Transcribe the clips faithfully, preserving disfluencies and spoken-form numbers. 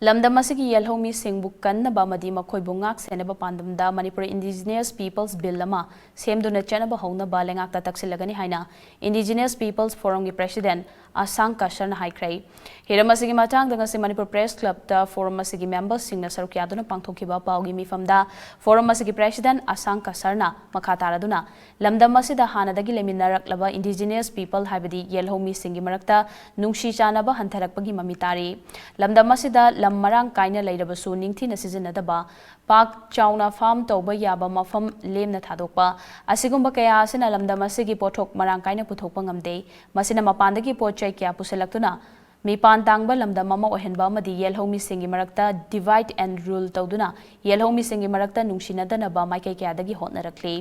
ꯂꯝꯗꯝ ꯑꯁꯤꯒꯤ ꯌꯦꯜꯍꯧꯃꯤꯁꯤꯡꯕꯨ ꯀꯟꯅꯕ ꯑꯃꯗꯤ ꯃꯈꯣꯏꯕꯨ ꯉꯥꯛ ꯁꯦꯟꯅꯕ ꯄꯥꯟꯗꯝꯗ ꯃꯅꯤꯄꯨꯔ Indigenous People's Bill ꯑꯃ ꯁꯦꯝꯗꯨꯅ ꯆꯠꯅꯕ ꯍꯧꯅꯕ ꯂꯩꯉꯥꯛꯇ ꯇꯛꯁꯤꯜꯂꯒꯅꯤ ꯍꯥꯏꯅ Indigenous People's Forumꯒꯤ President ꯑꯁꯥꯡ ꯀꯁꯔꯅ ꯍꯥꯏꯈ꯭ꯔꯦ꯫ ꯍꯤꯔꯝ ꯑꯁꯤꯒꯤ ꯃꯇꯥꯡꯗ ꯉꯁꯤ ꯃꯅꯤꯄꯨꯔ Press Clubꯇ Forum ꯑꯁꯤꯒꯤ memberꯁꯤꯡꯅ ꯁꯔꯨꯛ ꯌꯥꯗꯨꯅ ꯄꯥꯡꯊꯣꯛꯈꯤꯕ ꯄꯥꯎꯒꯤ ꯃꯤꯐꯝꯗ Forum ꯑꯁꯤꯒꯤ President ꯑꯁꯥꯡ ꯀꯁꯔꯅ ꯃꯈꯥ ꯇꯥꯔꯗꯨꯅ ꯂꯝꯗꯝ ꯑꯁꯤꯗ ꯍꯥꯟꯅꯗꯒꯤ ꯂꯩꯃꯤꯟꯅꯔꯛꯂꯕ Indigenous People ꯍꯥꯏꯕꯗꯤ ꯌꯦꯜꯍꯧꯃꯤꯁꯤꯡꯒꯤ ꯃꯔꯛꯇ ꯅꯨꯡꯁꯤ ꯆꯥꯟꯅꯕ ꯍꯟꯊꯔꯛꯄꯒꯤ ꯃꯃꯤ ꯇꯥꯔꯤ꯫ ꯂꯝꯗꯝ ꯑꯁꯤꯗ ꯂꯝ ꯃꯔꯥꯡ ꯀꯥꯏꯅ ꯂꯩꯔꯕꯁꯨ ꯅꯤꯡꯊꯤꯅ ꯁꯤꯖꯤꯟꯅꯗꯕ, ꯄꯥꯛ ꯆꯥꯎꯅ farm ꯇꯧꯕ ꯌꯥꯕ ꯃꯐꯝ ꯂꯦꯝꯅ ꯊꯥꯗꯣꯛꯄ, ꯑꯁꯤꯒꯨꯝꯕ ꯀꯌꯥ ꯑꯁꯤꯅ ꯂꯝꯗꯝ ꯑꯁꯤꯒꯤ ꯄꯣꯠꯊꯣꯛ ꯃꯔꯥꯡ ꯀꯥꯏꯅ ꯄꯨꯊꯣꯛꯄ ꯉꯝꯗꯦ꯫ ꯃꯁꯤꯅ ꯃꯄꯥꯟꯗꯒꯤ ꯄꯣꯠ ꯆꯩ ꯀꯌꯥ ꯄꯨꯁꯤꯜꯂꯛꯇꯨꯅ ꯃꯤꯄꯥꯟ ꯇꯥꯡꯕ ꯂꯝꯗꯝ ꯑꯃ ꯑꯣꯏꯍꯟꯕ ꯑꯃꯗꯤ ꯌꯦꯜꯍꯧꯃꯤꯁꯤꯡꯒꯤ ꯃꯔꯛꯇ divide and rule ꯇꯧꯗꯨꯅ ꯌꯦꯜꯍꯧꯃꯤꯁꯤꯡꯒꯤ ꯃꯔꯛꯇ ꯅꯨꯡꯁꯤꯅꯗꯅꯕ ꯃꯥꯏꯀꯩ ꯀꯌꯥꯗꯒꯤ ꯍꯣꯠꯅꯔꯛꯂꯤ꯫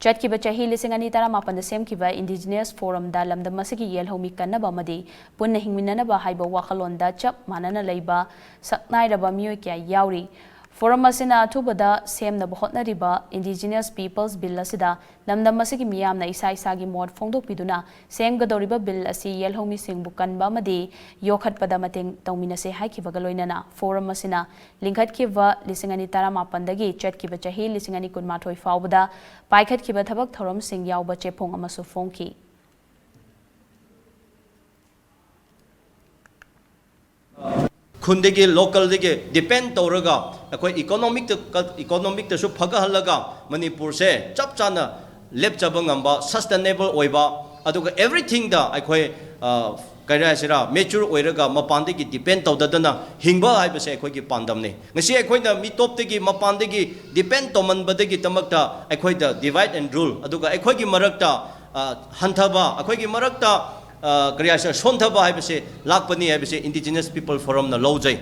ꯆꯠꯈꯤꯕ ꯆꯍꯤ ꯂꯤꯁꯤꯡ ꯑꯅꯤ ꯇꯔꯥꯃꯥꯄꯟꯗ ꯁꯦꯝꯈꯤꯕ Indigenous Forumꯗ ꯂꯝꯗꯝ ꯑꯁꯤꯒꯤ ꯌꯦꯜꯍꯧꯃꯤ ꯀꯟꯅꯕ ꯑꯃꯗꯤ ꯄꯨꯟꯅ ꯍꯤꯡꯃꯤꯟꯅꯅꯕ ꯍꯥꯏꯕ ꯋꯥꯈꯜꯂꯣꯟꯗ ꯆꯞ ꯃꯥꯟꯅꯅ ꯂꯩꯕ ꯁꯛꯅꯥꯏꯔꯕ ꯃꯤꯑꯣꯏ ꯀꯌꯥ ꯌꯥꯎꯔꯤ꯫ Forum ꯑꯁꯤꯅ ꯑꯊꯨꯕꯗ ꯁꯦꯝꯅꯕ ꯍꯣꯠꯅꯔꯤꯕ Indigenous People's Bill ꯑꯁꯤꯗ ꯂꯝꯗꯝ ꯑꯁꯤꯒꯤ ꯃꯤꯌꯥꯝꯅ ꯏꯁꯥ ꯏꯁꯥꯒꯤ ꯃꯣꯠ ꯐꯣꯡꯗꯣꯛꯄꯤꯗꯨꯅ ꯁꯦꯝꯒꯗꯧꯔꯤꯕ bill ꯑꯁꯤ ꯌꯦꯜꯍꯧꯃꯤꯁꯤꯡꯕꯨ ꯀꯟꯕ ꯑꯃꯗꯤ ꯌꯣꯛꯈꯠꯄꯗ ꯃꯇꯦꯡ ꯇꯧꯃꯤꯟꯅꯁꯦ ꯍꯥꯏꯈꯤꯕꯒ ꯂꯣꯏꯅꯅ Forum ꯑꯁꯤꯅ ꯂꯤꯡꯈꯠꯈꯤꯕ ꯂꯤꯁꯤꯡ ꯑꯅꯤ ꯇꯔꯥꯃꯥꯄꯟꯗꯒꯤ ꯆꯠꯈꯤꯕ ꯆꯍꯤ ꯂꯤꯁꯤꯡ ꯑꯅꯤ ꯀꯨꯟꯃꯥꯊꯣꯏ ꯐꯥꯎꯕꯗ ꯄꯥꯏꯈꯠꯈꯤꯕ ꯊꯕꯛ ꯊꯧꯔꯝꯁꯤꯡ ꯌꯥꯎꯕ ꯆꯦꯐꯣꯡ ꯑꯃꯁꯨ ꯐꯣꯡꯈꯤ꯫ ꯈꯨꯟꯗꯒꯤ, localꯗꯒꯤ depend ꯇꯧꯔꯒ ꯑꯩꯈꯣꯏ economicꯇ, economicꯇꯁꯨ ꯐꯒꯠꯍꯜꯂꯒ ꯃꯅꯤꯄꯨꯔꯁꯦ ꯆꯞ ꯆꯥꯅ ꯂꯦꯞꯆꯕ ꯉꯝꯕ, sustainable ꯑꯣꯏꯕ, ꯑꯗꯨꯒ everythingꯗ ꯑꯩꯈꯣꯏ, ꯑ, ꯀꯔꯤ ꯍꯥꯏꯁꯤꯔꯥ, mature ꯑꯣꯏꯔꯒ ꯃꯄꯥꯟꯗꯒꯤ depend ꯇꯧꯗꯗꯅ ꯍꯤꯡꯕ ꯍꯥꯏꯕꯁꯦ ꯑꯩꯈꯣꯏꯒꯤ ꯄꯥꯟꯗꯝꯅꯤ꯫ ꯉꯁꯤ ꯑꯩꯈꯣꯏꯅ ꯃꯤ ꯇꯣꯞꯇꯒꯤ, ꯃꯄꯥꯟꯗꯒꯤ depend ꯇꯧꯃꯟꯕꯗꯒꯤꯗꯃꯛꯇ ꯑꯩꯈꯣꯏꯗ divide and rule, ꯑꯗꯨꯒ ꯑꯩꯈꯣꯏꯒꯤ ꯃꯔꯛꯇ, ꯑ, ꯍꯟꯊꯕ, ꯑꯩꯈꯣꯏꯒꯤ ꯃꯔꯛꯇ, ꯑ, ꯀꯔꯤ ꯍꯥꯏꯁꯤꯔꯥ, ꯁꯣꯟꯊꯕ ꯍꯥꯏꯕꯁꯦ ꯂꯥꯛꯄꯅꯤ ꯍꯥꯏꯕꯁꯦ Indigenous People Forumꯅ ꯂꯧꯖꯩ꯫